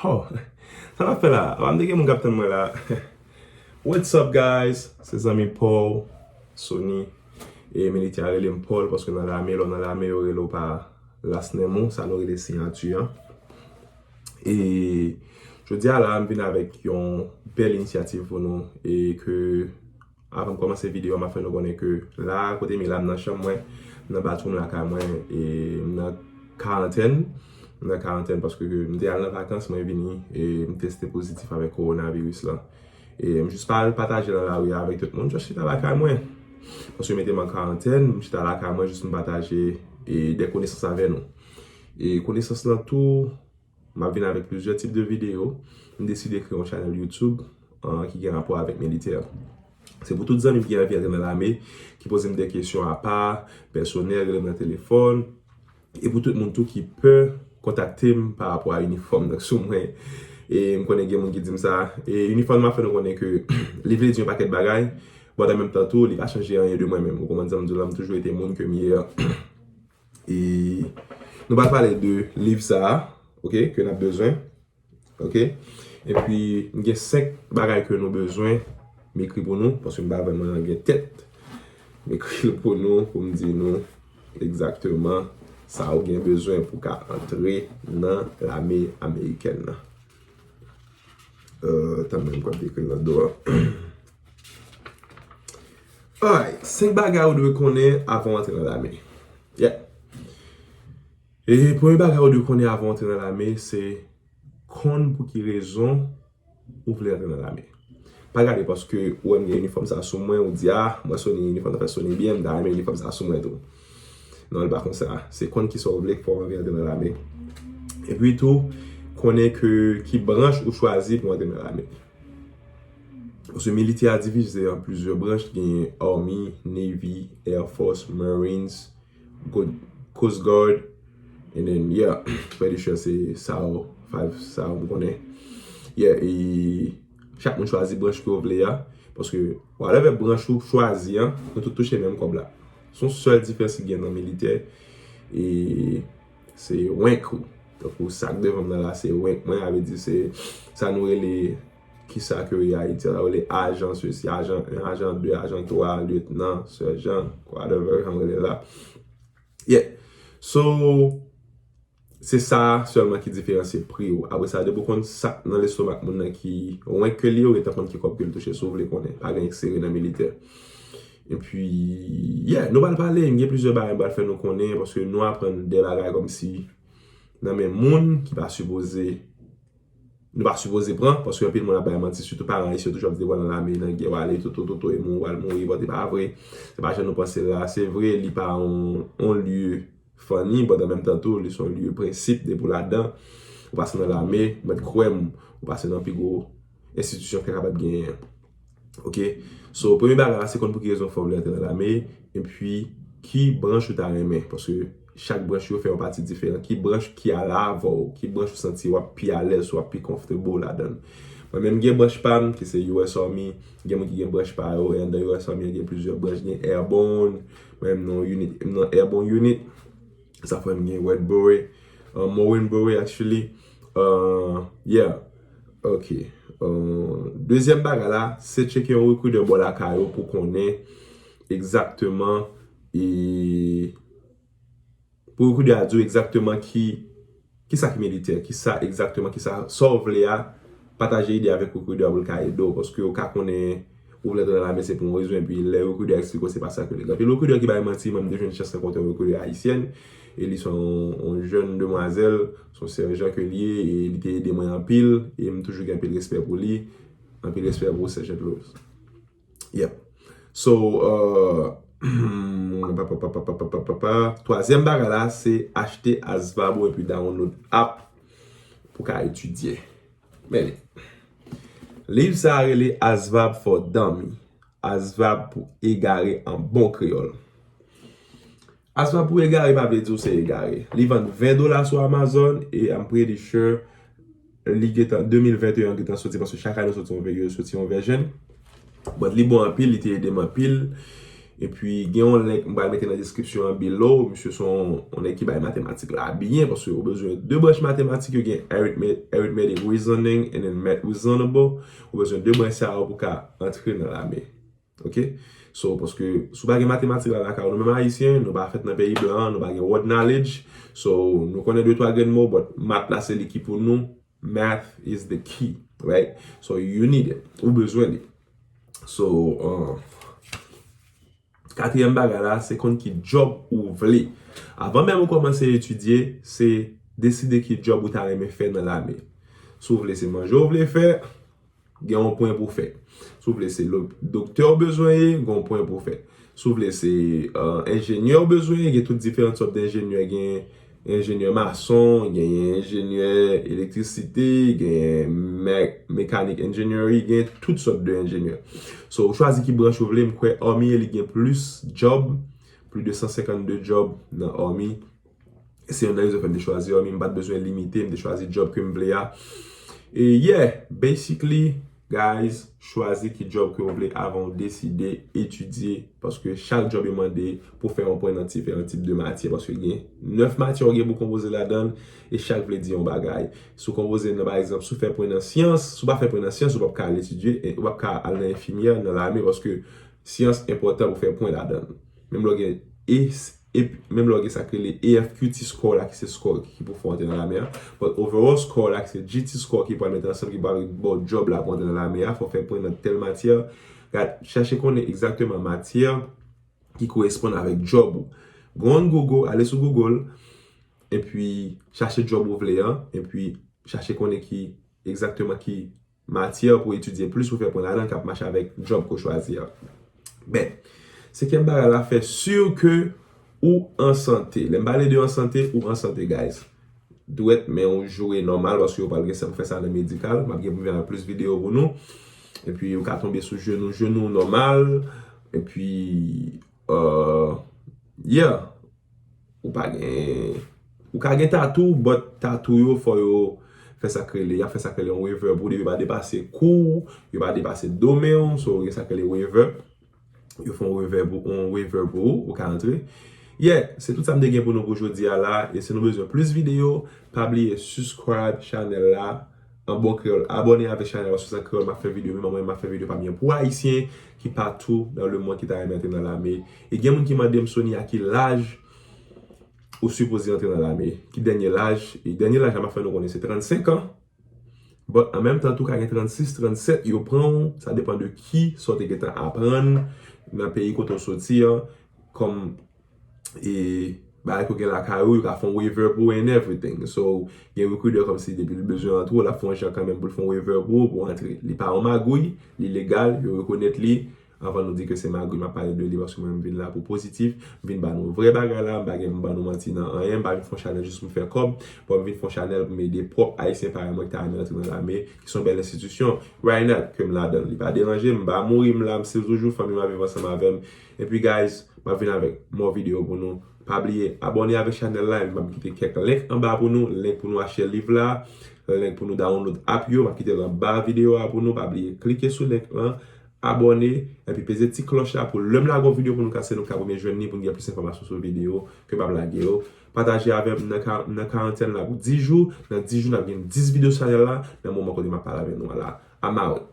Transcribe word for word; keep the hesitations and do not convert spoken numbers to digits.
Oh, sa n ap fè la? Apa m te gen moun k ap tann mwen la. What's up, guys? Se zanmi Paul, Sony. E militè a rele m Paul paske nan lame, lè w nan lame, yo rele w pa ras nenm ou, sa nou rele siyati an. E jodi a la, m vin avèk yon bèl inisyativ pou nou e ke avan m kòmanse videyo a, m ap fè nou konnen ke la, kote m ye la, m nan chanm mwen, m nan bathroom lakay mwen, e m nan karantèn. M nan karantèn paske m te al nan vakans, mwen vini, e m teste pozitif avèk kowonaviris la. E m jis pa al pataje nan lari a avèk tout moun, jis chita lakay mwen. Paske yo mete m an karantèn, m chita lakay mwen, jis m pataje, e, de konesans avè nou. E konesans lan tou, m ap vin avèk plizyè tip de videyo. M deside kreye yon chanèl YouTube, an, ki gen rapò avèk militè. Se pou tout zanmi m ki anvi antre nan lame, ki poze m de kesyon apa, pèsonèl, rele m nan telefòn. E pou tout moun tou ki pè kontakte m pa rapò a inifòm nan k sou mwen. E m konnen gen moun ki di m sa. E inifòm nan ap fè nou konnen ke li vle di yon pakèt bagay, but an menm tan tou, li pa chanje anyen de mwen menm. Ou konprann sa m di w la, m toujou rete moun ke m ye a. E nou pral pale de liv sa a, ok, ke n ap bezwen, ok? Epi, m gen senk bagay ke nou bezwen, m ekri pou nou, paske m pa vrèman gen tèt. M ekri l pou nou, pou m di nou egzakteman sa ou gen bezwen pou ka antre nan lame amerikèn nan. Euh, tann mwen, m kwè m te ekri l nan do a. Alright, senk bagay ou dwe konnen avan w antre nan lame. Yeah. E premye bagay ou dwe konnen avan w antre nan lame, se konn pou ki rezon ou vle antre nan lame. Pa gade paske ou wè m gen inifòm sa sou mwen, ou di, "Ah, mwen Sony, inifòm sa fè Sony byen, m ta renmen inifòm sa sou mwen tou." Non, li pa konsa. Se konn kisa ou vle pou w anvi antre nan lame. Epi tou, konnen ke ki branch ou chwazi pou antre nan lame. Paske militè a divize an plizyè branch, gen Army, Navy, Air Force, Marines, Go- Coast Guard, and then, yeah, pretty sure se sa yo, five sa yo m konnen. Yeah, e chak moun chwazi branch ke yo vle a, paske whatever branch ou chwazi an, nou tout touche menm kòb la. Se yon sèl diferans ki gen nan militè, e se rank ou. Tankou sa k devan m nan la, se rank mwen, sa vle di se sa nou rele, kisa ke yo ye Ayiti, sa yo rele ajan sesi, ajan en, ajan de, ajan twa, lyetnan, sèjan, whatever, jan m rele la. Yeah. So, se sa sèlman ki diferansye pri ou. Apre sa, depi w konn sa k nan lestomak moun nan ki rank ke li, ou gentan konn ki kòb ke l touche, si w vle konnen. Pa gen sere nan militè. Epi, yeah, nou pral pale, m gen plizyè bagay m pral fè nou konnen, paske nou aprann de bagay kòmsi nan men moun ki pa sipoze, nou pa sipoze pran, paske anpil moun ap bay manti, sitou paran ayisyen yo toujou ap di, "Depi w al nan lame, nan gè, w ale, toto, toto, e moun, w al mouri," but e pa vre. Se pa jan nou panse l la. Se vre, li pa yon, yon lye funny, but an menm tan tou, li se yon lye prensip, depi w ladan, ou pase nan lame, mèt kwè m, ou pase nan pi gwo enstitisyon ki kapab genyen. Ok? So, premye bagay la, se konn pou ki rezon fè w vle antre nan lame, epi ki branch ou ta renmen, paske chak branch yo fè yon pati diferan. Ki branch ki ale avè w, ki branch ou santi w ap pi alèz, ou ap pi comfortable ladan l. Mwen menm gen branch pa m, ki se U S Army, gen moun ki gen branch pa yo, e anndan U S Army an gen plizyè branch, gen Airborne, mwen menm nan unit, m nan Airborne unit, sa fè m gen Red Beret, uh, Marine Beret, actually. Uh, yeah. Ok. Uh, dezyèm bagay la, se tcheke yon recruiter bò lakay ou pou konnen egzakteman, e pou recruiter a di w egzakteman ki, kisa ki militè, kisa egzakteman, kisa, sa w vle a, pataje ide avèk recruiter a pou l ka ede w, paske ou ka konnen ou vle antre nan lame se pou yon rezon, epi lè recruiter a eksplike w se pa sa ke l ye. Gen anpil recruiter ki bay manti, mwen m te jwenn chans rankontre yon recruiter ayisyèn, e li se yon, yon jèn demwazèl, se yon sèjan ke l ye, e li te ede mwen anpil, e m toujou gen anpil respè pou li, anpil respè pou ou, Sergeant Rose. Yep. So, uh, pa, pa, pa, twazyèm bagay la, se achte ASVAB ou epi download app pou ka etidye. Men li. Liv sa a rele ASVAB for Dummy. ASVAB pou egare an bon kreyòl. ASVAB pou egare pa vle di w se egare. Li vann ven dola sou Amazon e I'm pretty sure li gentan, de mil venteyen gentan soti, paske chak ane soti yon ve-, yo soti yon version. But li bon anpil, li te ede m anpil. Epi gen yon link m pral mete nan description an below. Misye se yon, yon nèg ki bay matematik la byen, paske ou bezwen de branch matematik yo, gen arithme- arithmetic reasoning and then math reasonable. Ou bezwen de branch sa yo pou ka antre nan lame. Ok? So, paske si w pa gen matematik la lakay ou, nou menm Ayisyen, nou pa fèt nan peyi blan, nou pa gen world knowledge. So, nou konnen de twa grenn mo, but math la se li ki pou nou. Math is the key, right? So, you need it. Ou bezwen li. So, uh, katriyèm bagay la, se konn ki job ou vle. Avan menm ou kòmanse etidye, se deside ki job ou ta renmen fè nan lame. Si w vle se manje w vle fè, gen yon pwen pou fè. Si w vle se lo- doktè w bezwen ye, gen yon pwen pou fè. Si w vle se uh, enjenyè w bezwen ye, gen tout diferan sòt enjenyè. Gen enjenyè mason, gen enjenyè elektrisite, gen me- mechanic engineering, gen tout sòt de enjenyè. So, ou chwazi ki branch ou vle, m kwè Army li gen plis job, plis de san senkannde job nan Army. Se yon nan rezon fè m te chwazi Army, m pa t bezwen limite, m te chwazi job ke m vle a. E yeah, basically, guys, chwazi ki job ke w vle avan w deside etidye, paske chak job yo mande pou fè yon pwen nan diferan tip de matyè, paske gen nèf matyè ou gen pou konpoze ladan l, e chak vle di yon bagay. Si w konpoze nan, pa egzanp, si w fè pwen nan syans, si w pa fè pwen nan syans, ou p ap ka al etidye, e ou p ap ka al nan enfimyè, nan lame, paske syans enpòtan pou fè pwen ladan l. Menm lè w gen e, e, menm lè w gen sa k rele A F Q T score la, ki se score ki pou fè w antre nan lame a. But overall score la, ki se G T score ki pral mete ansanm, ki pral ba w job la pou antre nan lame a, fò w fè pwen nan tèl matyè. Gad, chache konnen egzakteman matyè ki koresponn avèk job ou. Go on Google, ale sou Google, epi chache job ou vle an, epi chache konnen ki egzakteman ki matyè pou etidye plis, pou fè pwen ladan k ap mache avèk job ke w chwazi a. Ben, senkyèm bagay la, fè si ke ou an sante. Lè m pale de an sante, ou an sante, guys. Dwèt men w joure nòmal, paske yo pral gen sa pou fè sa nan medikal. M ap gen pou m vin avèk plis videyo pou nou. Epi ou ka tonbe sou jenou, jenou w nòmal. Epi, uh, yeah. Ou pa gen, ou ka gen tatou, but tatou yo, fò yo fè sa k rele, y ap fè sa k rele yon waiver pou ou, depi yo pa depase kou w, yo pa depase do men w, so gen sa k rele waiver. Yo fè yon waiver pou, yon waiver pou ou, ou ka antre. Yeah, se tout sa m te gen pou nou pou jodi a la, e si nou bezwen plis videyo, pa bliye subscribe chanèl la, an bon kreyòl, abòne avèk chanèl la, paske se an kreyòl m ap fè videyo, men mwen m ap fè videyo pa byen pou Ayisyen ki patou dans le monde ki ta renmen antre nan lame. E gen moun ki mande m, Sony, a ki laj ou sipoze antre nan lame? Ki dènye laj? E dènye laj la m ap fè nou konnen se trannsenk an. But an menm tan tou ka gen trannsis, trannsèt, yo pran w, sa depann de ki sa w te gentan aprann nan peyi kote w soti an, kòm e bagay ke w gen lakay ou, yo ka fè yon waiver pou ou and everything. So, gen recruiter kòmsi depi l bezwen antre w, l ap fè yon jan kanmenm pou l fè yon waiver pou ou, pou w antre. Li pa yon magouy, li legal, yo rekonèt li. Anvan nou di ke se magouy, m ap pale de li paske mwen m vin la pou pozitif, m vin ba nou vrè bagay la, m pa gen pou m ba nou manti nan anyen, m pa vin fè yon chanèl jis pou m fè kòb, bon, m vin fè yon chanèl pou m ede pwòp Ayisyen parèy mwen ki ta renmen antre nan lame, ki se yon bèl enstitisyon. Why not? Ke m ladan l, li pa deranje m, m pa mouri, m la, m still toujou, fanmi m ap viv ansanm avè m. Epi, guys, m ap vin avèk more videyo pou nou. Pa bliye, abòne avèk chanèl la, epi m ap kite kèk link anba pou nou, link pou nou achte liv la, link pou nou download app yo, m ap kite l anba videyo a pou nou, pa bliye klike sou link lan, abòne, epi peze ti klòch la pou lè m lage yon videyo pou nou ka, se nou ka premye jwenn li, pou n gen plis enfòmasyon sou videyo ke m ap lage yo. Pataje avè m, nan ka-, nan karantèn la pou dis jou, nan dis jou n ap gen dis videyo sou chanèl la, nan moman kote m ap pale avè nou an la. I'm out.